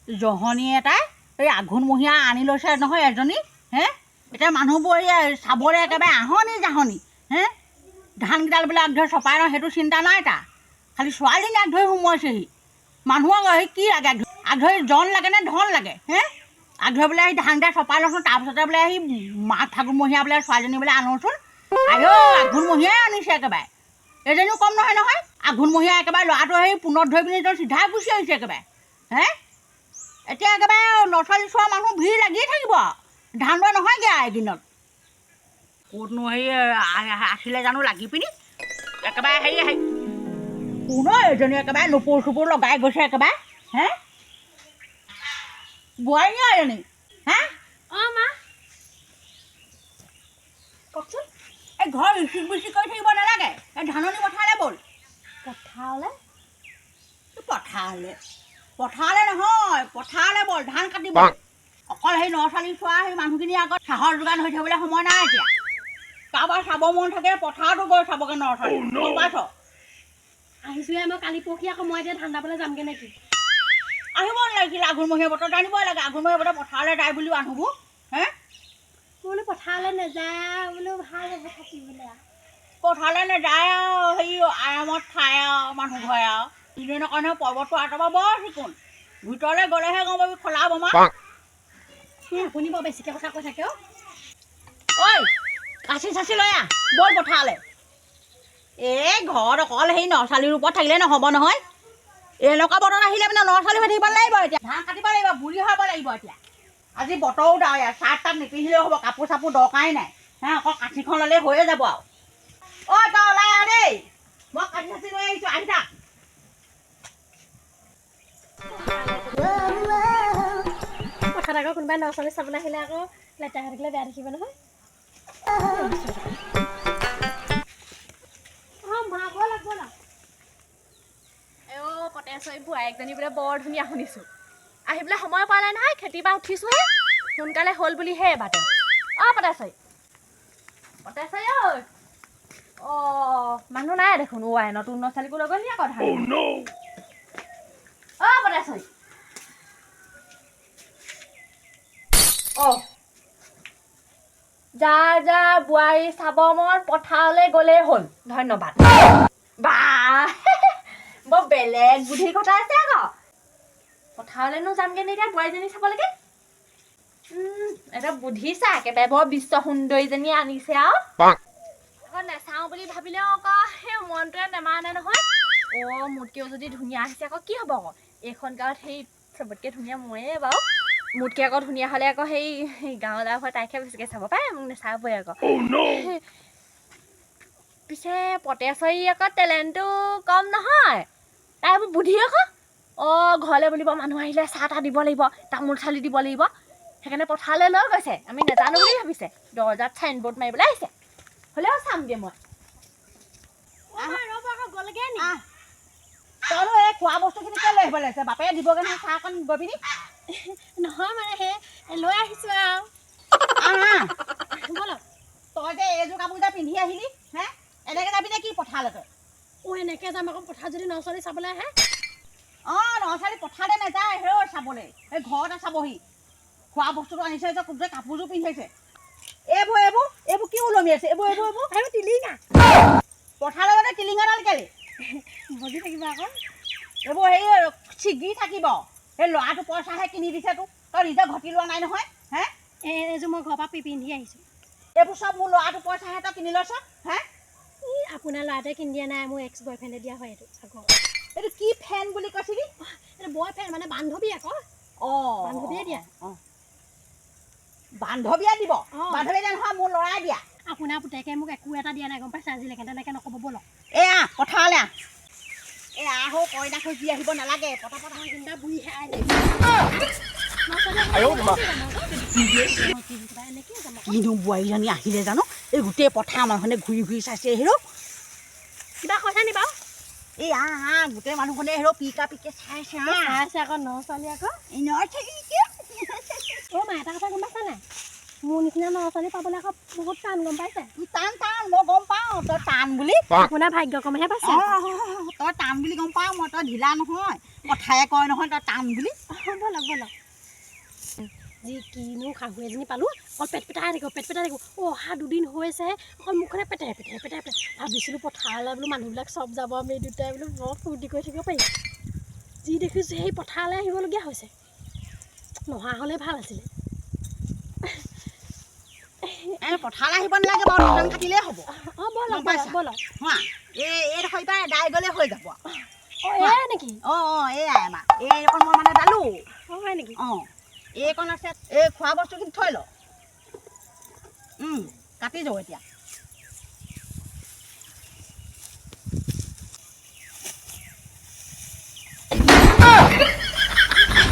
জহনী এটাই এই আঘোণমহীয়া আনি লৈছে নহয় এজনী। হে, এতিয়া মানুহবোৰ এই চাবলৈ একেবাৰে আহনি জাহনি। হে, ধানকেইডাল বোলে আগ ধৰি চপাই লওঁ, সেইটো চিন্তা নাই তাৰ। খালি ছোৱালীজনী আগ ধৰি সোমোৱাইছেহি। মানুহক সেই কি লাগে? আগ ধৰি জন লাগে নে ধন লাগে? হে, আগ ধৰি বোলে সেই ধানকেইটা চপাই লওঁচোন, তাৰপিছতে বোলে সেই মাঘ ফাগুনমহীয়া বোলে ছোৱালীজনী বোলে আনোচোন। আইঅ, আঘোণমহীয়াই আনিছে একেবাৰে। এজনীও কম নহয় নহয়, আঘোণমহীয়া একেবাৰে। ল'ৰাটো সেই পোনত ধৰি পিনি একদম চিধা গুচি আহিছে একেবাৰে। হে, এতিয়া একেবাৰে নছোৱালী চোৱা মানুহ ভিৰ লাগিয়ে থাকিব আৰু। ধান দোৱা নহয়গৈ আৰু এইদিনত। ক'তনো হেৰি আছিলে জানো লাগি পিনি একেবাৰে হেৰি হেৰি কোন এজনী একেবাৰে নুপুৰ চুপুৰ লগাই গৈছে একেবাৰে। হে, বোৱাৰী নে এজনী? হে? অঁ মা, কওকচোন। এই ঘৰ ৰিচিক বিচিক কৰি থাকিব নালাগে। এই ধাননি পথাৰলৈ ব'ল। পথাৰলৈ? পথাৰলৈ, পথাৰলৈ নহয়, পথাৰলৈ ব'ল, ধান কাটিব। অকল সেই ন ছোৱালী চোৱা সেই মানুহখিনিৰ আগত চাহৰ যোগান হৈ থাকিবলৈ সময় নাই। এতিয়া কাৰোবাৰ চাব মন থাকে, পথাৰতো গৈ চাবগৈ ন ছোৱালী, গম পাইছ? আহিছোহে মই কালি পৰহি, আকৌ মই এতিয়া ধান দাবলৈ যামগৈ নেকি? আহিব নালাগিছিল। আঘোণমহীয়া বতৰ জানিবই লাগে, আঘোণমহীয়া বতৰ পথাৰলৈ যায় বুলি মানুহবোৰ। হে? বোলো পথাৰলৈ নাযায়, বোলো ভাল হ'ব থাকিবলৈ আৰু। পথাৰলৈ নাযায় আৰু হেৰি আৰামত খায় আৰু মানুহ ঘৰে আৰু এনেই নকয় নহয়, পৰ্বতটো আঁতৰৰ বৰ চিকুণ, ভিতৰলৈ গ'লেহে গম পাবি খোলা বোমা। এই আপুনি বৰ বেছিকৈ কথা কৈ থাকে অ'। ঐ, কাঁচি চাচি লৈ আহ, ব'ল পথাৰলৈ। এই ঘৰত অকল সেই ন ছোৱালীৰ ওপৰত থাকিলে নহ'ব নহয়। এনেকুৱা বতৰত আহিলে মানে ন ছোৱালী হৈ থাকিব লাগিব। এতিয়া ধান কাটিব লাগিব, বুঢ়ী হ'ব লাগিব এতিয়া। আজি বতৰো ডাৱৰীয়া, চাৰ্ট তাত নিপিন্ধিলেও হ'ব, কাপোৰ চাপোৰ দৰকাৰেই নাই। হে, অকল কাঁচিখন ল'লে হৈয়ে যাব আৰু। ঐ, তই ওলাই আহ দেই, মই কাঁচি চাচি লৈ আহিছোঁ, আহি থাক। পথাৰত আকৌ কোনোবাই ন ছোৱালী চাবলৈ আহিলে আকৌ লেতেৰা হৈ থাকিলে বেয়া দেখিব নহয়। অঁ মা, ব'লক ব'লক। অ' পতেশ্বৰী বোৱাৰীকজনী বোলে বৰ ধুনীয়া শুনিছোঁ। আহি পেলাই সময় পোৱা নাই নহয়, খেতিৰ পৰা উঠিছোঁহে, সোনকালে হ'ল বুলিহে এবাৰ তেওঁ। অ' পতেশ্বৰী, পতেশ্বৰী ঐ। অ' মানুহ নাই দেখোন। অ' আই, নতুন ন ছোৱালীকো লৈ গ'ল নি আকৌ ধান? অ' পতেশ্বৰী, অ' যাৰ যাৰ বোৱাৰী চাব মন, পথাৰলৈ গ'লেই হ'ল। ধন্যবাদ। বা, বৰ বেলেগ বুদ্ধি খটাইছে আকৌ। পথাৰলৈনো যামগৈ নে এতিয়া বোৱাৰীজনী চাবলৈকে? এটা বুদ্ধি চা, একেবাৰে বৰ বিশ্ব সুন্দৰীজনী আনিছে আৰু। আকৌ নাচাওঁ বুলি ভাবিলেও আকৌ সেই মনটোৱে নেমানে নহয়। অ' মোতকৈও যদি ধুনীয়া আহিছে আকৌ কি হ'ব? আকৌ এইখন গাঁৱত সেই চবতকৈ ধুনীয়া ময়ে বাৰু। মোতকৈ আকৌ ধুনীয়া হ'লে আকৌ সেই গাঁৱৰ ল'ৰা তাইকহে বেছিকৈ চাব পাৰে, মোক নাচাবই আকৌ। পিছে পতেশ্বৰী আকৌ টেলেণ্টটো কম নহয়, তাই বৰ বুদ্ধি আকৌ। অঁ, ঘৰলৈ বুলিব মানুহ আহিলে চাহ তাহ দিব লাগিব, তামোল চালি দিব লাগিব, সেইকাৰণে পথাৰলৈ লৈ গৈছে। আমি নাজানো বুলি ভাবিছে, দৰ্জাত চাইনবোৰ্ড মাৰিবলৈ আহিছে। হ'লেও চামগৈ মই। অ' মা, ৰ'ব আকৌ, গ'লগৈ নি? আহ, তইনো এই খোৱা বস্তুখিনি কিয় লৈ আহিব লাগিছে? বাপেৰে দিবগৈ নহয় চাহকণ গৈ পিনি। নহয় মানে সেই লৈ আহিছোঁ আৰু। আহ আহ। ব'লক। তই যে এইযোৰ কাপোৰ যে পিন্ধি আহিলি, হে, এনেকৈ যাবি নে কি পথাৰলৈকে? অ' এনেকৈ যাম আকৌ, পথাৰত যদি ন ছোৱালী চাবলৈ আহে। অঁ, ন ছোৱালী পথাৰলৈ নাযায় হেৰ চাবলৈ, এই ঘৰতে চাবহি। খোৱা বস্তুটো আনিছে যে, গোটেই কাপোৰযোৰ পিন্ধিছে। এইবোৰ এইবোৰ এইবোৰ কি ওলমি আছে এইবোৰ এইবোৰ এইবোৰ? আৰু টিলিঙা। পথাৰলৈ গ'লে টিলিঙাডাল কেলে? বজি থাকিব আকৌ। এইবোৰ হেৰি ছিগি থাকিব। সেই ল'ৰাটো পইচাহে কিনি দিছে তোক, তই নিজে ঘটি লোৱা নাই নহয়। হে? এই এইযোৰ মই ঘৰৰ পৰা পিন্ধি আহিছোঁ। এইবোৰ চব মোৰ ল'ৰাটো পইচাহে তই কিনি লৈছ। হে? ই আপোনাৰ ল'ৰাটোৱে কিনি দিয়া নাই, মোৰ এক্স বয়ফ্ৰেণ্ডে দিয়া হয় এইটো আকৌ। এইটো কি ফেন বুলি কৈছিলি? এইটো বয়ফ্ৰেণ্ড মানে বান্ধৱী আকৌ। অঁ। বান্ধৱীয়ে দিয়া। অঁ, বান্ধৱীয়ে দিব? অঁ। বান্ধৱীয়ে দিয়া নহয়, মোৰ ল'ৰাই দিয়া। আপোনাৰ পুতেকে মোক একো এটা দিয়া নাই, গম পাইছে আজিলৈকে। তেনেকৈ নক'ব, ব'লক। এ আহ, পথাৰলৈ আহ। এই আহ, কইনা খুজি আহিব নালাগে, পটাপট আহ। মই যেনিবা বুঢ়ীহে আই। এনেকৈ যাম আকৌ। কিনো বোৱাৰীজনী আহিলে জানো? এই গোটেই পথাৰ মানুহখনে ঘূৰি ঘূৰি চাইছে হেৰ'। কিবা কৈছে নি বাৰু? এই আহ আহ, গোটেই মানুহখনে হেৰ' পিকা পিকে চাইছে, আহ। চাই আছে আকৌ ন ছোৱালী আকৌ। এই ন ছোৱালী কিয়? অ' মা, এটা কথা গম পাইছা নাই? মোৰ নিচিনা ল'ৰা ছোৱালী পাবলৈ আকৌ বহুত টান, গম পাইছে? টান টান, মই গম পাওঁ তই টান বুলি। আপোনাৰ ভাগ্যক্ৰমেহে পাইছে। তই টান বুলি গম পাওঁ মই, তই ঢিলা নহয়, কথায়ে কয় নহয় তই টান বুলি। ব'লক ব'লক। যি কিনো শাহু এজনী পালোঁ, অকল পেট পেটাই থাকিব, পেট পেটাই থাকিব। অহা দুদিন হৈছেহে, অকল মুখখনে পেটাই পেটাই পেটাই পেটাই। ভাবিছিলোঁ পথাৰলৈ বোলো মানুহবিলাক চব যাব, আমি দুটাই বোলো বৰ ফূৰ্তি কৰি থাকিব পাৰিম। যি দেখিছোঁ সেই পথাৰলৈ আহিবলগীয়া হৈছে, নহা হ'লে ভাল আছিলে। এই পথাৰলৈ আহিব নালাগে বাৰু, ধান কাটিলেই হ'ব। অঁ, ব'লক ব'লক ব'লক। হোৱা, এই এইডোখৰ এইবাৰ দাই গ'লে হৈ যাব। অঁ, এয়াই নেকি? অঁ অঁ, এয়াই আমাৰ এইকণ, মই মানে দালো। অঁ, হয় নেকি? অঁ, এইকণ আছে, এই খোৱা বস্তুখিনি থৈ ল। কাটি যাওঁ এতিয়া।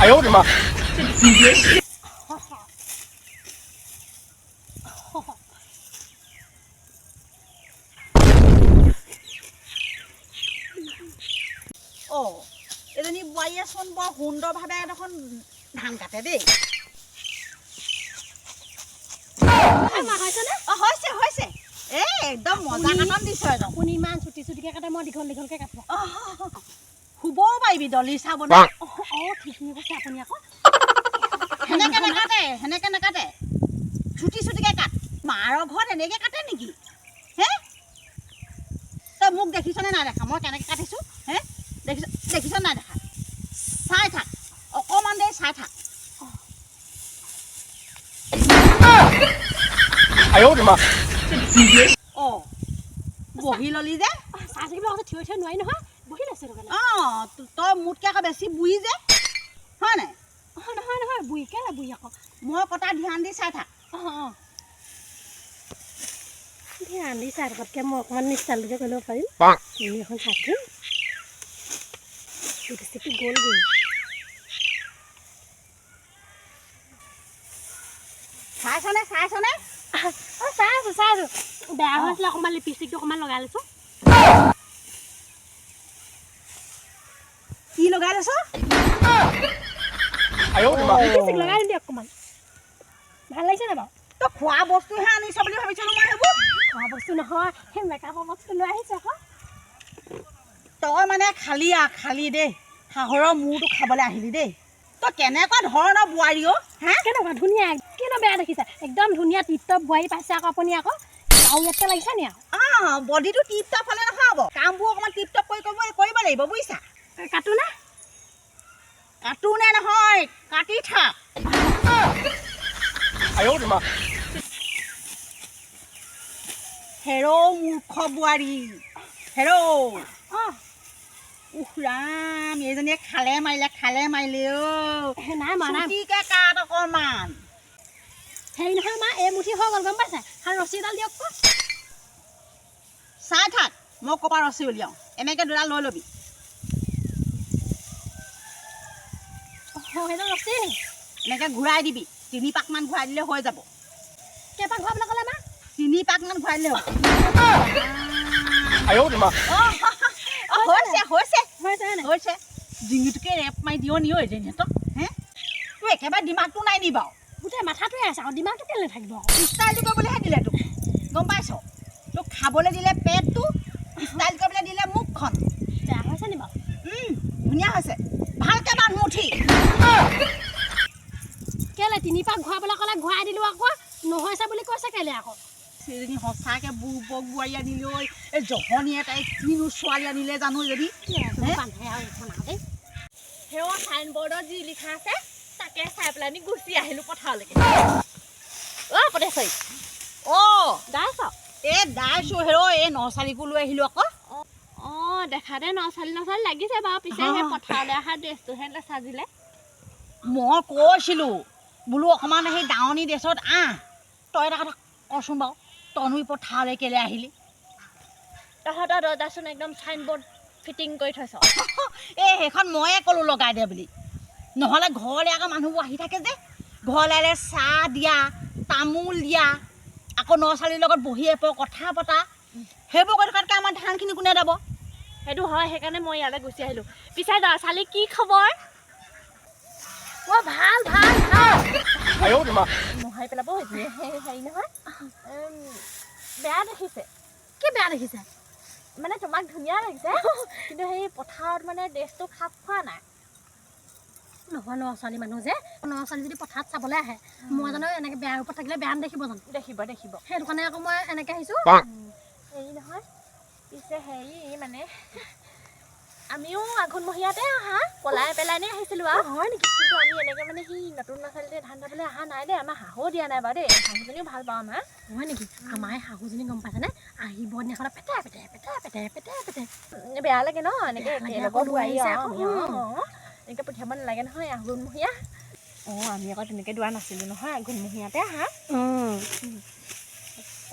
哎呦我的妈！ অঁ, এজনী বোৱাৰীয়েচোন বৰ সুন্দৰভাৱে দেখোন ধান কাটে দেই। হৈছেনে? অঁ, হৈছে হৈছে, এই একদম মজা কাটন দিছ একদম। আপুনি ইমান চুটি চুটিকৈ কাটে, মই দীঘল দীঘলকৈ কাটো। শুবও পাৰিবি দলিচা বনাই। অঁ, ঠিকেই কৈছে আপুনি আকৌ। সেনেকে নাকাটে, সেনেকে নাকাটে, চুটি চুটিকৈ কাট। মাৰৰ ঘৰত এনেকৈ কাটে নেকি হে? তই মোক দেখিছনে নাই দেখা মই কেনেকৈ কাটিছোঁ হে? দেখিছ, দেখিছ নাই দেখা? চাই থাক অকণমান দেৰি, চাই থাক। 哎呦我的妈！ অঁ, বহি ল'লি যে? চাই থাকিব আকৌ, থিয় থিয় নোৱাৰি নহয়, বহি লৈছোঁ সেইটো কাৰণে। অঁ, তই মোতকৈ আকৌ বেছি বুঢ়ী যে, হয় নাই? অঁ, নহয় নহয়, বুঢ়ী কেলৈ বুঢ়ী আকৌ। মই কটা ধ্যান দি চাই থাক। অঁ অঁ, ধ্যান দি চাই থকাতকৈ মই অকণমান নিষ্টাইলটোকে কৰি ল'ব পাৰিম। এনেই এখন চাই থাকিম, লিপষ্টিকটো গ'লগৈ। চাইছনে, চাইছনে? অঁ, চাই আছোঁ, চাই আছোঁ। বেয়া হৈছিলে অকণমান, লিপষ্টিকটো অকণমান লগাই লৈছোঁ। কি লগাই লৈছ? 哎呦我的妈！ লিপষ্টিক লগাই দিম দিয়ক অকণমান। ভাল লাগিছে নাই বাৰু? তই খোৱা বস্তুহে আনিছ বুলি ভাবিছিলোঁ মই সেইবোৰ। খোৱা বস্তু নহয়, সেই মেকআপৰ বস্তু লৈ আহিছোঁ আকৌ। তই মানে খালি আৰু খালি দেই, শাহুৰৰ মূৰটো খাবলৈ আহিলি দেই। তই কেনেকুৱা ধৰণৰ বোৱাৰী অ' হে? কেনেকুৱা ধুনীয়া, কিনো বেয়া দেখিছে? একদম ধুনীয়া টিপ টপ বোৱাৰী পাইছে আকৌ আপুনি আকৌ, আৰু ইয়াতকৈ লাগিছে নি আৰু? অঁ, বডিটো টিপ টপ হ'লে নহ'ব, কামবোৰ অকণমান টিপ টপ কৰি কৰিব লাগিব, বুজিছা? কাটো নে? কাটো নে নহয়, কাটি থাক। 哎呦我的妈！ হেৰৌ মূৰ্খ বোৱাৰী, হেৰৌ। অঁ। উফ ৰাম, এইজনীয়ে খালে মাৰিলে, খালে মাৰিলে অ'। নাই মৰা, নাই। চুটিকে কাট অকণমান। হেৰি নহয় মা, এই মুঠি হৈ গ'ল, গম পাইছে? আৰু ৰছী এডাল দিয়ক আকৌ। চাই থাক, মই ক'ৰপৰা ৰছী উলিয়াওঁ। এনেকৈ দুডাল লৈ ল'বি। অঁ, সেইডাল ৰছী নেকি? এনেকৈ ঘূৰাই দিবি, তিনি পাকমান ঘূৰাই দিলে হৈ যাব। কেইপাক ঘূৰাবলৈ ক'লে মা? তিনি পাকমান ঘূৰাই দিলে হ'ব। 哎呦我的妈！ অঁ, হৈছে হৈছে। হৈছে নাই? হৈছে। ডিঙিটোকে ৰেপ মাৰি দিয় নি ঐ এজনীয়ে তই হে? তোৰ একেবাৰে দিমাগটো নাই নি বাৰু? গোটেই মাথাটোৱে আছে আৰু, দিমাগটো কেলৈ নাথাকিব আকৌ? ষ্টাইলটো কৰিবলৈহে দিলে তোক, গম পাইছ? তোক খাবলৈ দিলে পেটটো, ষ্টাইল কৰিবলৈ দিলে মুখখন। বেয়া হৈছে নি বাৰু? ধুনীয়া হৈছে, ভালকৈ বান্ধ মুঠি। কেলৈ তিনি পাক ঘূৰাবলৈ ক'লে ঘূৰাই দিলোঁ আকৌ, নহৈছে বুলি কৈছে কেলৈ আকৌ? সেইজনী সঁচাকৈ বুৰ্বক বোৱাৰী আনিলে ঐ। এই জহনীয়ে তাই কিনো ছোৱালী আনিলে জানো যদি। বান্ধে আৰু এইখন আৰু দেই। সেও চাইনবৰ্ডত যি লিখা আছে তাকে চাই পেলাই আমি গুচি আহিলোঁ পথাৰলৈকে। অ' পটেশ্বৰী। অ'। দাইছ? এই দাইছোঁ হেৰ, এই ন-ছোৱালীকো লৈ আহিলোঁ আকৌ। অঁ, দেখাতে ন-ছোৱালী ন-ছোৱালী লাগিছে বাৰু, পিছে সেই পথাৰলৈ অহা ড্ৰেছটোহে সাজিলে। মই কৈছিলোঁ বোলো অকণমান সেই দাৱনী ড্ৰেছত আহ। তই এটা কথা কচোন বাৰু, তনু পথাৰলৈ কেলৈ আহিলি? তহঁতৰ দৰ্জাচোন একদম চাইনবৰ্ড ফিটিং কৰি থৈছ। এই সেইখন ময়ে ক'লোঁ লগাই দে বুলি, নহ'লে ঘৰলৈ আকৌ মানুহবোৰ আহি থাকে যে, ঘৰলৈ আহিলে চাহ দিয়া, তামোল দিয়া, আকৌ ন-ছোৱালীৰ লগত বহি এপৰ কথা পতা, সেইবোৰ কৰি থকাতকৈ আমাৰ ধানখিনি কোনে দাব? সেইটো হয়, সেইকাৰণে মই ইয়ালৈ গুচি আহিলোঁ। পিছে ল'ৰা-ছোৱালী কি খবৰ? অ', ভাল ভাল ভাল। 哎呦我的妈！ মোহাৰি মোহাৰি পেলাব সেইজনীয়ে। হেৰি নহয়, বেয়া দেখিছে। কি বেয়া দেখিছে? মানে তোমাক ধুনীয়া লাগিছে, কিন্তু সেই পথাৰত মানে ড্ৰেছটো খাপ খোৱা নাই। নহয়, ল'ৰা ছোৱালী মানুহ যে, ল'ৰা ছোৱালী যদি পথাৰত চাবলৈ আহে, মই জানো এনেকৈ বেয়া ৰূপত থাকিলে বেয়া নেদেখিব জানো? দেখিব, দেখিব। সেইটো কাৰণে আকৌ মই এনেকৈ আহিছোঁ। হেৰি নহয়, পিছে হেৰি মানে আমিও আঘোণমহীয়াতে অহা, পলাই পেলাইনে আহিছিলোঁ আৰু। হয় নেকি? কিন্তু আমি এনেকৈ মানে সি নতুন ল'ৰা ছোৱালীতে ধান দাবলৈ অহা নাই দেই। আমাৰ শাহুও দিয়া নাই বাৰু দেই। শাহুজনীও ভাল পাওঁ আমাৰ। হয় নেকি? আমাৰ শাহুজনী গম পাইছেনে, আহিব দিনাখন পেটে পেটে পেটে পেটে পেটে পেটে। বেয়া লাগে ন এনেকৈ? বেয়া লাগে একেলগৰ আকৌ, লৈ বোৱাৰী আহিছে আৰু আকৌ। আমি। এনেকৈ পঠিয়াব নালাগে নহয় আঘোণমহীয়া। অঁ, আমি আকৌ তেনেকৈ দোৱা নাছিলোঁ নহয়, আঘোণমহীয়াতে আহা।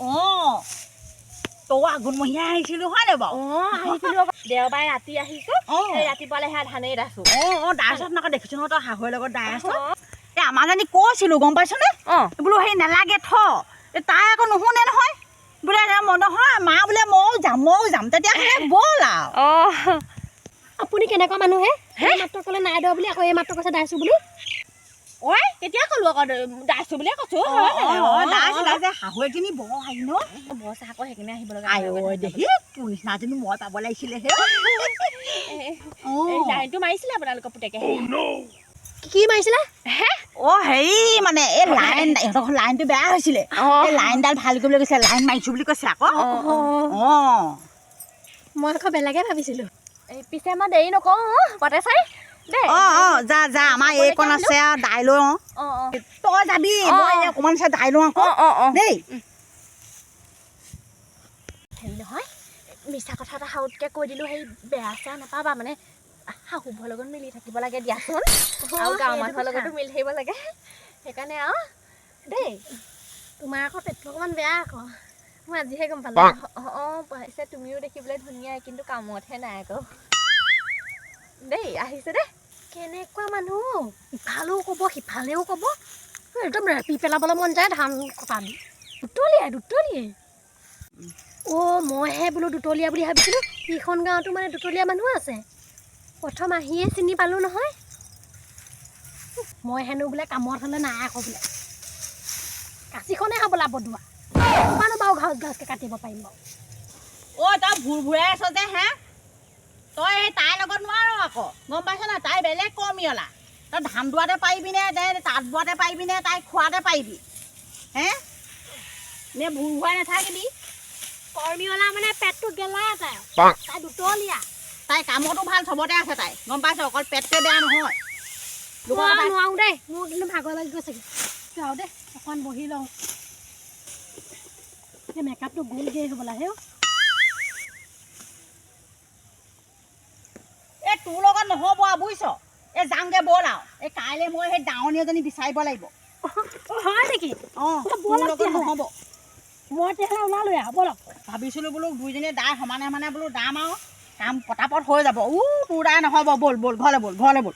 অঁ, তই আঘোণমহীয়া আহিছিলো হয় নাই বাৰু? অঁ, আহিছিলোঁ আকৌ। দেওবাৰে ৰাতি আহিছোঁ। এই ৰাতিপুৱালৈ সেয়া ধানেই দাইছোঁ। অঁ, দাইছত আকৌ দেখিছোঁ নহয়, তই শাহুৰ লগত দাই আছ। এই আমাৰজনী কৈছিলোঁ, গম পাইছনে? বোলো সেই নালাগে থ, এই তাই আকৌ নুশুনে নহয়। বোলে নহয় মা, বোলে ময়ো যাম, ময়ো যাম। তেতিয়াহ'লে ব'ল আৰু। আপুনি কেনেকুৱা মানুহ হে? এই মাত্ৰ ক'লে নাই দোৱা বুলি, আকৌ এই মাত্ৰ কৈছে দাইছোঁ বুলি। ঐ, কেতিয়া ক'লো আকৌ দাইছোঁ বুলিয়ে কৈছোঁ। দাইছে, দাইছে। শাহুৱেকজনী বৰ হেৰি ন। বৰ চাহ আকৌ, সেইকাৰণে আহিব লগা। আই ঐ দেহি, তোৰ নিচিনা এজনী মই পাব লাগিছিলে হে। এই লাইনটো মাৰিছিলে আপোনালোকৰ পুতেকে। কি মাৰিছিলে? অ, হেৰি মানে এই লাইন, ইহঁতৰ ঘৰৰ লাইনটো বেয়া হৈছিলে। এই লাইনডাল ভাল কৰিবলৈ কৈছে, লাইন মাৰিছো বুলি কৈছে আকৌ। মই আকৌ বেলেগে ভাবিছিলোঁ। এই পিছে মই দেৰি নকৰোঁ, পতে চাই দেই। অঁ, যা যা, আমাৰ এইকণ আছে আৰু দাই লৈ। অঁ। তই যাবি, মই এই অকণমান আছে দাই লওঁ আকৌ। অঁ। দেই। হেৰি নহয়, মিছা কথা এটা সাউতকৈ কৈ দিলোঁ, সেই বেয়া চেয়া নাপাবা। মানে শাহুবোৰৰ লগত মিলি থাকিব লাগে দিয়াচোন, আৰু গাঁৱৰ মানুহৰ লগতো মিলি থাকিব লাগে, সেইকাৰণে আৰু দেই। তোমাৰ আকৌ পেটটো অকণমান বেয়া আকৌ, মই আজিহে গম পালোঁ। অঁ, পিছে তুমিও দেখিবলৈ ধুনীয়া, কিন্তু কামতহে নাই আকৌ দেই। আহিছে দেই। কেনেকুৱা মানুহ, ইফালেও ক'ব সিফালেও ক'ব, একদম ৰেপি পেলাবলৈ মন যায় ধান কটা দি। দুতলীয়াই দুতলীয়াই। অ', মইহে বোলো দুতলীয়া বুলি ভাবিছিলোঁ, এইখন গাঁৱতো মানে দুতলীয়া মানুহ আছে। প্ৰথম আহিয়ে চিনি পালোঁ নহয়। মই হেনো বোলে কামত হ'লে নাই আকৌ বোলে কাঁচিখনে হ'বলা বদোৱা। ক'ৰবানো বাৰু ঘাঁচ ঘাঁচকৈ কাটিব পাৰিম বাৰু? ঐ, তই ভুৰ ভুৰাই আছ যে হে? তই এই তাইৰ লগত নোৱাৰ আকৌ, গম পাইছ নাই? তাই বেলেগ কৰ্মীয়লা। তই ধান দোৱাতে পাৰিবি নে, তাঁত বোৱাতে পাৰিবি নে, তাই খোৱাতে পাৰিবি হে? নে ভুৰ ভুৰাই নাথাকিবি। কৰ্মীয়লা মানে পেটটো গেলা তাই। তাই দুতলীয়া। তাই কামতো ভাল, চবতে আছে তাই, গম পাইছ? অকল পেটটোৱে বেয়া নহয়। লোকৰ মই কথা নোৱাৰোঁ দেই, মোৰ কিন্তু ভাগৰ লাগি গৈছেগৈ। যাওঁ দেই, অকণমান বহি লওঁ। এই মেকআপটো গ'লগৈ হ'বলা হেও। এই তোৰ লগত নহ'ব আৰু, বুজিছ? এই যাওঁগে ব'ল আৰু। এই কাইলৈ মই সেই দাৱনী এজনী বিচাৰিব লাগিব। অ, হয় নেকি? অঁ। অ, তোৰ ব'লক লগত তেতিয়াহ'লে। নহ'ব। মই তেতিয়াহ'লে ওলালোৱে আৰু, ব'লক। ভাবিছিলোঁ বোলো দুইজনীয়ে দাই সমানে সমানে বোলো দাম আৰু কাম পটাপট হৈ যাব। তোৰ দাই নহ'ব। ব'ল ব'ল, ঘৰলৈ ব'ল, ঘৰলৈ ব'ল।